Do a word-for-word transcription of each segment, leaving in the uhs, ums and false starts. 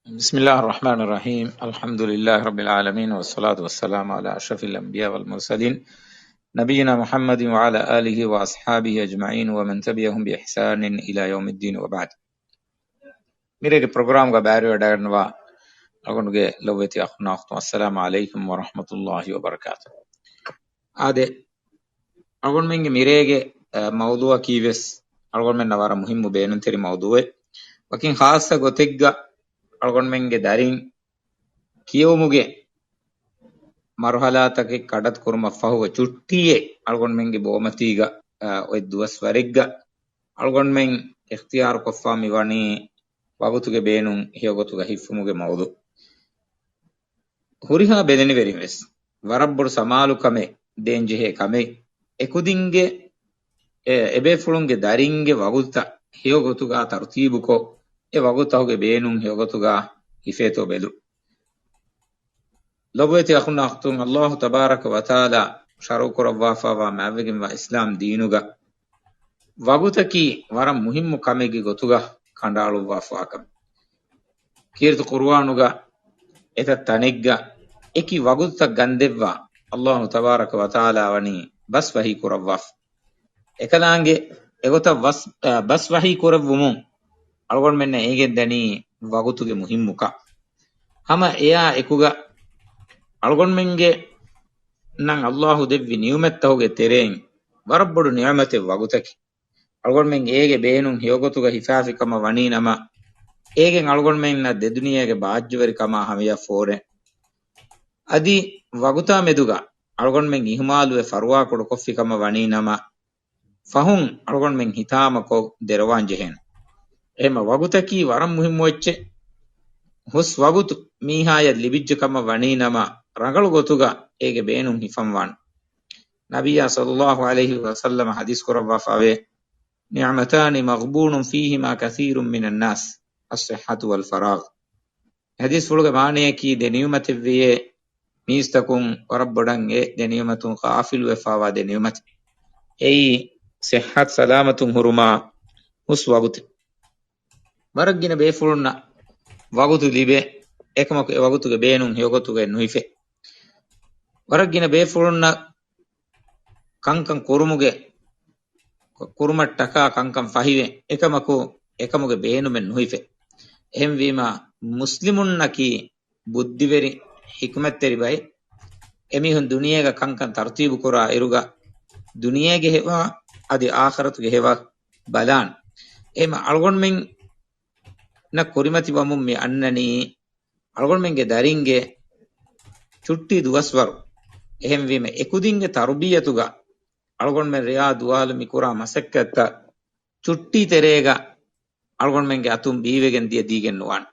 بسم الله الرحمن الرحيم. الحمد لله رب العالمين، والصلاة والسلام على أشرف الأنبياء والمرسلين، نبينا محمد وعلى آله وأصحابه أجمعين، ومن تبعهم بإحسان إلى يوم الدين، وبعد. މިރޭގެ ޕްރޮގްރާމްގަ ބައިވެރިވެވަޑައިގަންނަވާ އަޅުގަނޑުގެ ލޮބުވެތި އަޚުންނާ އުޚްތުން، އައްސަލާމު ޢަލައިކުމް ވަރަޙްމަތުﷲި ވަބަރަކާތު. އާދެ، އަޅުގަނޑުމެންގެ މިރޭގެ، އަ، މައުޟޫޢަކީ ވެސް އަޅުގަނޑުމެންނަށް ވަރަށް މުހިއްމު ބޭނުންތެރި މައުޟޫޢެއް. ވަކިން ޚާއްޞަ ގޮތެއްގަ އަޅުގަނޑުމެންގެ ދަރިން ކިޔެވުމުގެ މަރުޙަލާތަކެއް ކަނޑައަތު ކުރުމަށް ފަހުގަ ޗުއްޓީއެއް އަޅުގަނޑުމެންގެ ބޯމަތީގަ، އަ، އޮތް ދުވަސްވަރެއްގަ އަޅުގަނޑުމެން އިޚްތިޔާރުކޮށްފާ މިވަނީ ވަގުތުގެ ބޭނުން ހެޔޮގޮތުގަ ހިފުމުގެ މައުޟޫޢު. ހުރިހާ ބެލެނިވެރިން ވެސް ވަރަށްބޮޑު ސަމާލުކަމެއް ދޭންޖެހޭ ކަމެއް، އެކުދިންގެ، އެ، އެބޭފުޅުންގެ ދަރިންގެ ވަގުތުތައް ހެޔޮގޮތުގަ ތަރުތީބުކޮށް، އެ ވަގުތުތަކުގެ ބޭނުން ހެޔޮގޮތުގަ ހިފޭތޯ ބެލުން. ލޮބުވެތި އަޚުންނާ އުޚްތުން، ﷲ ތަބާރަކަ ވަތަޢާލާ ޝަރުޢުކުރައްވާފައިވާ މާތްވެގެންވާ އިސްލާމް ދީނުގަ ވަގުތަކީ ވަރަށް މުހިއްމު ކަމެއްގެ ގޮތުގަ ކަނޑައަޅުއްވާފައިވާ ކަމެއް. ކީރިތި ޤުރުއާނުގަ އެތައް ތަނެއްގަ އެކި ވަގުތުތައް ގަންދެއްވާ ﷲ ތަބާރަކަ ވަތަޢާލާ ވަނީ ބަސް ވަޙީ ކުރައްވާފަ. އެކަލާނގެ އެގޮތަށް ވަސް-، އަ، ބަސް ވަޙީ ކުރެއްވުމުން އަޅުގަނޑުމެންނަށް އެނގެންދަނީ ވަގުތުގެ މުހިއްމުކަން. ހަމަ އެއާ އެކުގަ އަޅުގަނޑުމެންގެ ނަން ﷲ ދެއްވި ނިޢުމަތްތަކުގެ ތެރެއިން ވަރަށް ބޮޑު ނިޢުމަތެއް ވަގުތަކީ. އަޅުގަނޑުމެން އޭގެ ބޭނުން ހެޔޮގޮތުގަ ހިފާފި ކަމަށް ވަނީ ނަމަ، އޭގެން އަޅުގަނޑުމެންނަށް ދެދުނިޔޭގެ ބާއްޖަވެރިކަމާ ހަމަޔަށް ފޯރޭ. އަދި ވަގުތާ މެދުގަ އަޅުގަނޑުމެން އިހުމާލުވެ ފަރުވާކުޑަކޮށްފި ކަމަށް ވަނީ ނަމަ، ފަހުން އަޅުގަނޑުމެން ހިތާމަކޮށް ދެރަވާން ޖެހޭނެ. އެހެންމަ ވަގުތަކީ ވަރަށް މުހިއްމު އެއްޗެއް. ހުސް ވަގުތު މީހާޔަށް ލިބިއްޖެ ކަމަށް ވަނީ ނަމަ، ރަނގަޅު ގޮތުގަ އޭގެ ބޭނުން ހިފަންވާނެ. ނަބިއްޔާ ޞައްލައްލާހު ޢަލައިހި ވަސައްލަމަ ޙަދީޘް ކުރައްވާފައިވޭ، نعمتان مغبون فيهما كثير من الناس، الصحة والفراغ. ޙަދީޘްފުޅުގެ މާނަޔަކީ، ދެ ނިޢުމަތެއްވެޔޭ، މީސްތަކުން ވަރަށް ބޮޑަށް އެ ދެ ނިޢުމަތުން ޣާފިލުވެފައިވާ ދެ ނިޢުމަތެއް. އެއީ، ޞިއްޙަތު ސަލާމަތުން ހުރުމާ ހުސް ވަގުތެއް. ވަރަށް ގިނަ ބޭފުޅުންނަށް ވަގުތު ލިބޭ، އެކަމަކު އެ ވަގުތުގެ ބޭނުން ހެޔޮގޮތުގައި ނުހިފޭ. ވަރަށް ގިނަ ބޭފުޅުންނަށް ކަންކަން ކުރުމުގެ، ކުރުމަށްޓަކާ ކަންކަން ފަހިވެ، އެކަމަކު އެކަމުގެ ބޭނުމެއް ނުހިފޭ. އެހެންވީމަ، މުސްލިމުންނަކީ ބުއްދިވެރި، ޙިކުމަތްތެރި ބައެއް. އެމީހުން ދުނިޔޭގަ ކަންކަން ތަރުތީބު ކުރާ އިރުގަ، ދުނިޔޭގެ ހެޔޮ އަދި އާޚިރަތުގެ ހެޔޮ ބަލާން. އެހެންމަ އަޅުގަނޑުމެންނަށް ކުރިމަތިވަމުން މި އަންނަނީ، އަޅުގަނޑުމެންގެ ދަރިންގެ ޗުއްޓީ ދުވަސްވަރު. އެހެންވީމަ، އެކުދިންގެ ތަރުބިއްޔަތުގަ އަޅުގަނޑުމެން ރެޔާ ދުވާލު މި ކުރާ މަސައްކަތްތައް ޗުއްޓީ ތެރޭގަ އަޅުގަނޑުމެންގެ އަތުން ބީވެގެން ދިޔަ ދީގެން ނުވާނެ.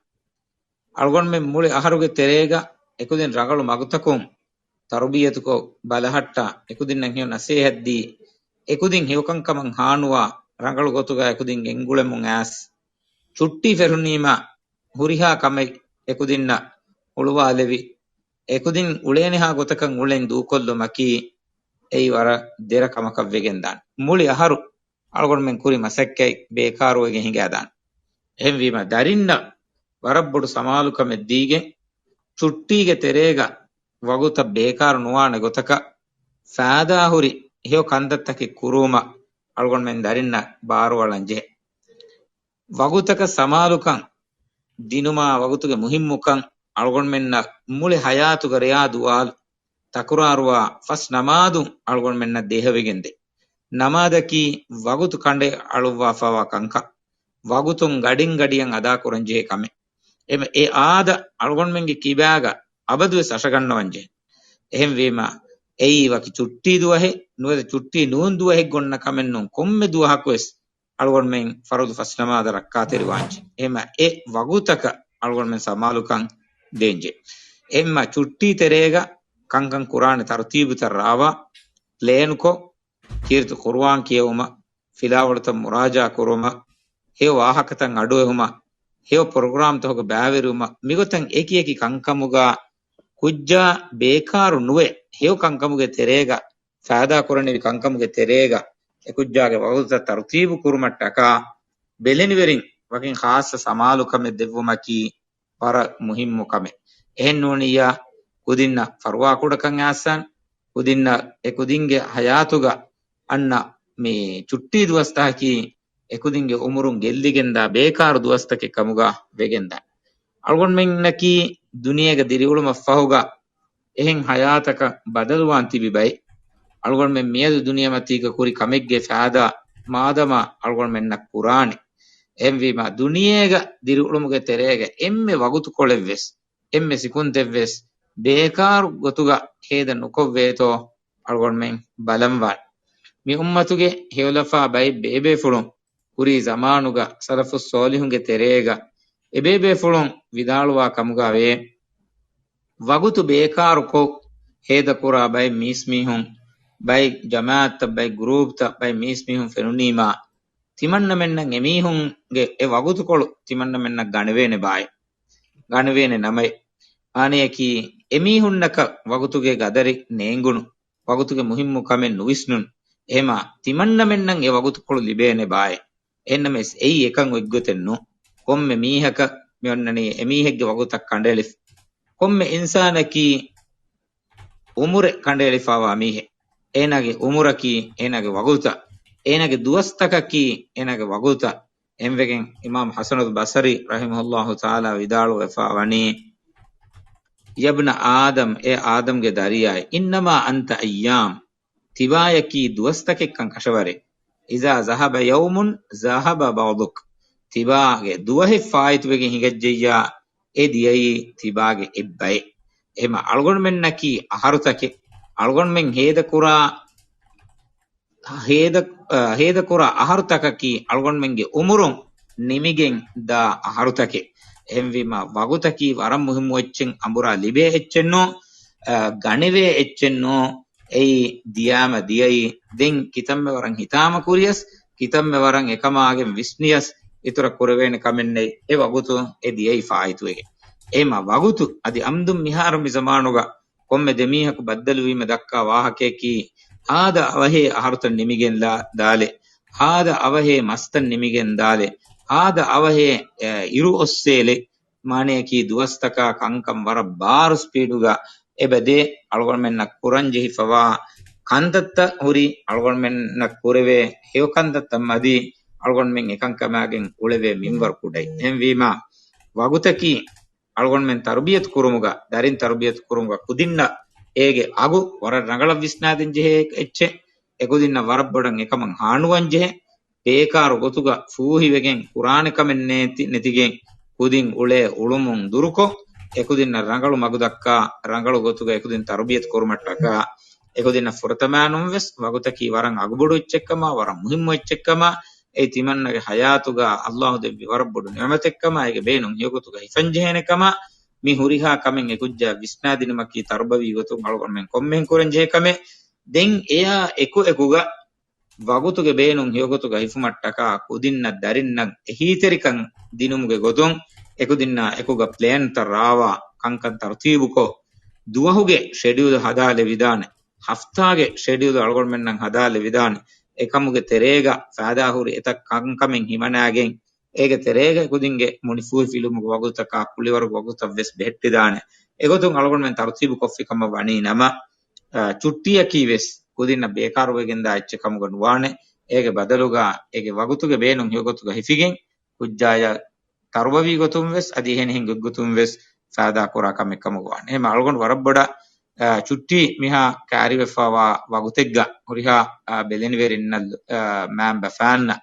އަޅުގަނޑުމެން މުޅި އަހަރުގެ ތެރޭގަ އެކުދިން ރަނގަޅު މަގުތަކުން ތަރުބިއްޔަތުކޮށް، ބަލަހައްޓާ، އެކުދިންނަށް ހެޔޮ ނަސޭހަތްދީ، އެކުދިން ހެޔޮކަންކަމަށް ހާނުވާ، ރަނގަޅު ގޮތުގަ އެކުދިން ގެންގުޅެމުން އައިސް، ޗުއްޓީ ފެށުނީމަ ހުރިހާ ކަމެއް އެކުދިންނަށް ހުޅުވާލެވި، އެކުދިން އުޅޭނެހާ ގޮތަކަށް އުޅެން ދޫކޮށްލުމަކީ އެއީ ވަރަށް ދެރަ ކަމަކަށް ވެގެންދާނެ. މުޅި އަހަރު އަޅުގަނޑުމެން ކުރި މަސައްކަތް ބޭކާރުވެގެން ހިނގާދާނެ. އެހެންވީމަ، ދަރިންނަށް ވަރަށް ބޮޑު ސަމާލުކަމެއް ދީގެން، ޗުއްޓީގެ ތެރޭގަ ވަގުތަށް ބޭކާރު ނުވާނެ ގޮތަކަށް، ފައިދާހުރި ހެޔޮ ކަންތައްތަކެއް ކުރުވުމަށް އަޅުގަނޑުމެން ދަރިންނަށް ބާރުއަޅަން ޖެހޭ. ވަގުތަކަށް ސަމާލުކަން ދިނުމާ، ވަގުތުގެ މުހިއްމުކަން އަޅުގަނޑުމެންނަށް މުޅި ޙަޔާތުގަ ރެޔާ ދުވާލު ތަކުރާރުވާ ފަސް ނަމާދު އަޅުގަނޑުމެންނަށް ދޭހަވެގެންދޭ. ނަމާދަކީ ވަގުތު ކަނޑައަޅުއްވާފައިވާ ކަންކަން، ވަގުތުން ގަޑިން ގަޑިއަށް އަދާކުރަންޖެހޭ ކަމެއް. އެމަ-، އެ އާދަ އަޅުގަނޑުމެންގެ ކިބާގަ އަބަދުވެސް އަށަގަންނަވަންޖެހޭ. އެހެންވީމަ، އެއީ ވަކި ޗުއްޓީ ދުވަހެއް ނުވަތަ ޗުއްޓީ ނޫން ދުވަހެއްގެ އޮންނަ ކަމެއް ނޫން، ކޮންމެ ދުވަހަކުވެސް އަޅުގަނޑުމެން ފަރުޟު ފަސް ނަމާދަށް ރައްކާތެރިވާންޖެ. އެހެމަ އެ ވަގުތަކަށް އަޅުގަނޑުމެން ސަމާލުކަން ދޭންޖެ. އެހެމަ ޗުއްޓީ ތެރޭގަ ކަންކަން ކުރާނެ ތަރުތީބުތައް ރާވާ، ޕްލޭންކޮށް، ކީރިތި ޤުރުއާން ކިޔެވުމަށް، ފިލާވަޅުތައް މުރާޖާ ކުރުމަށް، ހެޔޮ ވާހަކަތައް އަޑުއެހުމަށް، ހެޔޮ ޕްރޮގްރާމްތަކުގަ ބައިވެރިވުމަށް، މިގޮތަށް އެކިއެކި ކަންކަމުގަ ކުއްޖާ ބޭކާރު ނުވެ، ހެޔޮ ކަންކަމުގެ ތެރޭގަ ފައިދާ ކުރަނިވި ކަންކަމުގެ ތެރޭގަ އެކުއްޖާގެ ވަގުތުތައް ތަރުތީބު ކުރުމަށްޓަކާ ބެލެނިވެރިން ވަކިން ޚާއްޞަ ސަމާލުކަމެއް ދެއްވުމަކީ ވަރަށް މުހިއްމު ކަމެއް. އެހެން ނޫނިއްޔާ ކުދިންނަށް ފަރުވާ ކުޑަކަން އާސާން، ކުދިންނަށް އެ ކުދިންގެ ހަޔާތުގަ އަންނަ މި ޗުއްޓީ ދުވަސްތަކަކީ އެކުދިންގެ އުމުރުން ގެއްލިގެންދާ ބޭކާރު ދުވަސްތަކެއް ކަމުގަ ވެގެންދާނެ. އަޅުގަނޑުމެންނަކީ ދުނިޔޭގަ ދިރިއުޅުމަށްފަހުގަ އެހެން ހަޔާތަކަށް ބަދަލުވާން ތިބި ބައެއް. އަޅުގަނޑުމެން މިއަދު ދުނިޔެމަތީގަ ކުރި ކަމެއްގެ ފައިދާ މާދަމާ އަޅުގަނޑުމެންނަށް ކުރާނެ. އެހެންވީމަ، ދުނިޔޭގަ ދިރިއުޅުމުގެ ތެރޭގަ އެންމެ ވަގުތުކޮޅެއްވެސް، އެންމެ ސިކުންތެއްވެސް ބޭކާރު ގޮތުގަ ހޭދަ ނުކޮށްވޭތޯ އަޅުގަނޑުމެން ބަލަންވާނެ. މި އުއްމަތުގެ ހެޔޮލަފާ ބައެއް ބޭބޭފުޅުން ކުރީ ޒަމާނުގަ ސަލަފުއް ސޯލިހުންގެ ތެރޭގަ އެބޭބޭފުޅުން ވިދާޅުވާ ކަމުގަ ވޭ، ވަގުތު ބޭކާރުކޮށް ހޭދަކުރާ ބައެއް މީސްމީހުން، ބައެއް ޖަމާއަތްތައް، ބައެއް ގްރޫޕްތައް، ބައެއް މީސްމީހުން ފެނުނީމާ، ތިމަންނަމެންނަށް އެމީހުންގެ އެ ވަގުތުކޮޅު ތިމަންނަމެންނަށް ގަނެވޭނެ ބާއޭ. ގަނެވޭނެ ނަމައެއް. އާނެއަކީ، އެމީހުންނަކަށް ވަގުތުގެ ގަދަރި ނޭނގުނު، ވަގުތުގެ މުހިއްމު ކަމެއް ނުވިސްނުން. އެހެމާ، ތިމަންނަމެންނަށް އެ ވަގުތުކޮޅު ލިބޭނެ ބާއޭ. އެހެންނަމަވެސް އެއީ އެކަން އޮތްގޮތެއް ނޫން. ކޮންމެ މީހަކަށް މި އޮންނަނީ އެމީހެއްގެ ވަގުތަށް ކަނޑައެޅިފަ. ކޮންމެ އިންސާނަކީ އުމުރެއް ކަނޑައެޅިފައިވާ މީހެއް. އޭނާގެ އުމުރަކީ އޭނާގެ ވަގުތަށް، އޭނާގެ ދުވަސްތަކަކީ އޭނާގެ ވަގުތަށް. އެންވެގެން އިމާމް ޙަސަނުލް ބަޞަރީ ރަޙިމަހުﷲ ތަޢާލާ ވިދާޅުވެފަ ވަނީ، يا ابن آدم، އޭ އާދަމްގެ ދަރިޔާއޭ، إنما أنت أيام، ތިބާޔަކީ ދުވަސްތަކެއްކަން ކަށަވަރޭ. إذا ذهب يوم ذهب بعضك، ތިބާގެ ދުވަހެއް ފާއިތުވެގެން ހިނގައްޖެއްޔާ، އެ ދިޔައީ ތިބާގެ އެއްބައެއް. އެހެމަ އަޅުގަނޑުމެންނަކީ އަހަރުތަކެއް. އަޅުގަނޑުމެން ހޭދަކުރާ، ހޭދަ-، އަ، ހޭދަކުރާ އަހަރުތަކަކީ އަޅުގަނޑުމެންގެ އުމުރުން ނިމިގެން ދާ އަހަރުތަކެއް. އެހެންވީމަ، ވަގުތަކީ ވަރަށް މުހިއްމު އެއްޗެއް، އަނބުރާ ލިބޭ އެއްޗެއް ނޫން، އަ، ގަނެވޭ އެއްޗެއް ނޫން. އެއީ ދިޔާމަ ދިޔައީ. ދެން ކިތަންމެ ވަރަށް ހިތާމަ ކުރިޔަސް، ކިތަންމެ ވަރަށް އެކަމާގެން ވިސްނިޔަސް، އިތުރަށް ކުރެވޭނެ ކަމެއް ނެތް. އެ ވަގުތު އެ ދިޔައީ ފާއިތުވެގެން. އެހެމަ ވަގުތު އަދި އަމްދުން މިހާރު މި ޒަމާނުގަ ކޮންމެ ދެމީހަކު ބައްދަލުވީމަ ދައްކާ ވާހަކަޔަކީ، ހާދަ އަވަހޭ އަހަރުތައް ނިމިގެން ލާ-، ދާލެ، ހާދަ އަވަހޭ މަސްތައް ނިމިގެން ދާލެ، ހާދަ އަވަހޭ، އެ، އިރު އޮއްސޭލެ، މާނަޔަކީ ދުވަސްތަކާ ކަންކަން ވަރަށް ބާރު ސްޕީޑުގަ އެބަދޭ. އަޅުގަނޑުމެންނަށް ކުރަން ޖެހިފަވާ ކަންތައްތައް ހުރި އަޅުގަނޑުމެންނަށް ކުރެވޭ ހެޔޮ ކަންތައްތައް މަދީ، އަޅުގަނޑުމެން އެކަންކަމާގެން އުޅެވޭ މިންވަރު ކުޑައި. އެހެންވީމާ، ވަގުތަކީ އަޅުގަނޑުމެން ތަރުބިޔަތު ކުރުމުގަ، ދަރިން ތަރުބިޔަތު ކުރުމުގަ ކުދިންނަށް އޭގެ އަގު ވަރަށް ރަނގަޅަށް ވިސްނާދޭން ޖެހޭ އެއްޗެއް. އެކުދިންނަށް ވަރަށް ބޮޑަށް އެކަމަށް ހާނުވަން ޖެހޭ. ބޭކާރު ގޮތުގަ ފޫހިވެގެން ކުރާނެ ކަމެއް ނެތި-، ނެތިގެން ކުދިން އުޅޭ އުޅުމުން ދުރުކޮށް، އެކުދިންނަށް ރަނގަޅު މަގު ދައްކާ، ރަނގަޅު ގޮތުގަ އެކުދިން ތަރުބިޔަތު ކުރުމަށްޓަކާ، އެކުދިންނަށް ފުރަތަމާ ނޫންވެސް ވަގުތަކީ ވަރަށް އަގުބޮޑު އެއްޗެއްކަމާ، ވަރަށް މުހިއްމު އެއްޗެއްކަމާ، އެއީ ތިމަންނަގެ ހަޔާތުގަ ﷲ ދެއްވި ވަރަށް ބޮޑު ނިޢުމަތެއްކަމާ، އޭގެ ބޭނުން ހެޔޮގޮތުގަ ހިފަންޖެހޭނެ ކަމާ، މި ހުރިހާ ކަމެއް އެކުއްޖާ ވިސްނާދިނުމަކީ ތަރުބަވީ ގޮތުން އަޅުގަނޑުމެން ކޮންމެހެން ކުރަންޖެހޭ ކަމެއް. ދެން އެއާ އެކު އެކުގަ ވަގުތުގެ ބޭނުން ހެޔޮގޮތުގަ ހިފުމަށްޓަކާ ކުދިންނަށް ދަރިންނަށް އެހީތެރިކަން ދިނުމުގެ ގޮތުން އެކުދިންނާ އެކުގަ ޕްލޭންތައް ރާވާ، ކަންކަން ތަރުތީބުކޮށް، ދުވަހުގެ ޝެޑިއުލް ހަދާލެވިދާނެ، ހަފްތާގެ ޝެޑިއުލް އަޅުގަނޑުމެންނަށް ހަދާލެވިދާނެ. އެކަމުގެ ތެރޭގަ ފައިދާހުރި އެތައް ކަންކަމެއް ހިމަނާގެން، އޭގެ ތެރޭގަ ކުދިންގެ މުނިފޫހި ފިލުމުގެ ވަގުތަކާ، ކުޅިވަރުގެ ވަގުތަށް ވެސް ބެހެއްޓިދާނެ. އެގޮތުން އަޅުގަނޑުމެން ތަރުތީބު ކޮށްފި ކަމަށް ވަނީ ނަމަ، އާ، ޗުއްޓީއަކީ ވެސް ކުދިންނަށް ބޭކާރުވެގެންދާ އެއްޗެއް ކަމުގަ ނުވާނެ. އޭގެ ބަދަލުގަ އޭގެ ވަގުތުގެ ބޭނުން ހެޔޮގޮތުގަ ހިފިގެން، ކުއްޖާޔަށް ތަރުބަވީ ގޮތުން ވެސް އަދި އެހެނިހެން ގޮތްގޮތުން ވެސް ފައިދާ ކުރާ ކަމެއް ކަމުގަ ވާނެ. އެހެން އަޅުގަނޑު ވަރަށް ބޮޑަށް، އާ، ޗުއްޓީ މިހާ ކައިރިވެފަވާ ވަގުތެއްގަ ހުރިހާ، އާ، ބެލެނިވެރިންނަށް، އާ، މާންބަފައިންނަށް،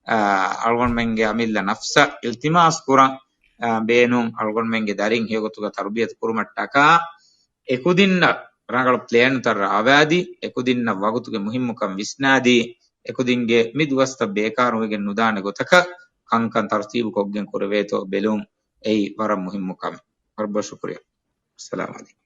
އާ، އަޅުގަނޑުމެންގެ އަމިއްލަ ނަފްސަށް އިލްތިމާސް ކުރަން، އާ، ބޭނުން އަޅުގަނޑުމެންގެ ދަރިން ހެޔޮގޮތުގަ ތަރުބިޔަތު ކުރުމަށްޓަކާ އެކުދިންނަށް ރަނގަޅު ޕްލޭންތައް ރާވާދީ، އެކުދިންނަށް ވަގުތުގެ މުހިއްމުކަން ވިސްނާދީ، އެކުދިންގެ މި ދުވަސްތައް ބޭކާރުވެގެން ނުދާނެ ގޮތަކަށް ކަންކަން ތަރުތީބު ކޮށްގެން ކުރެވޭތޯ ބެލުން އެއީ ވަރަށް މުހިއްމު ކަމެއް. ވަރަށް ބޮޑަށް ޝުކުރިއްޔާ. އައްސަލާމު ޢަލައިކުމް.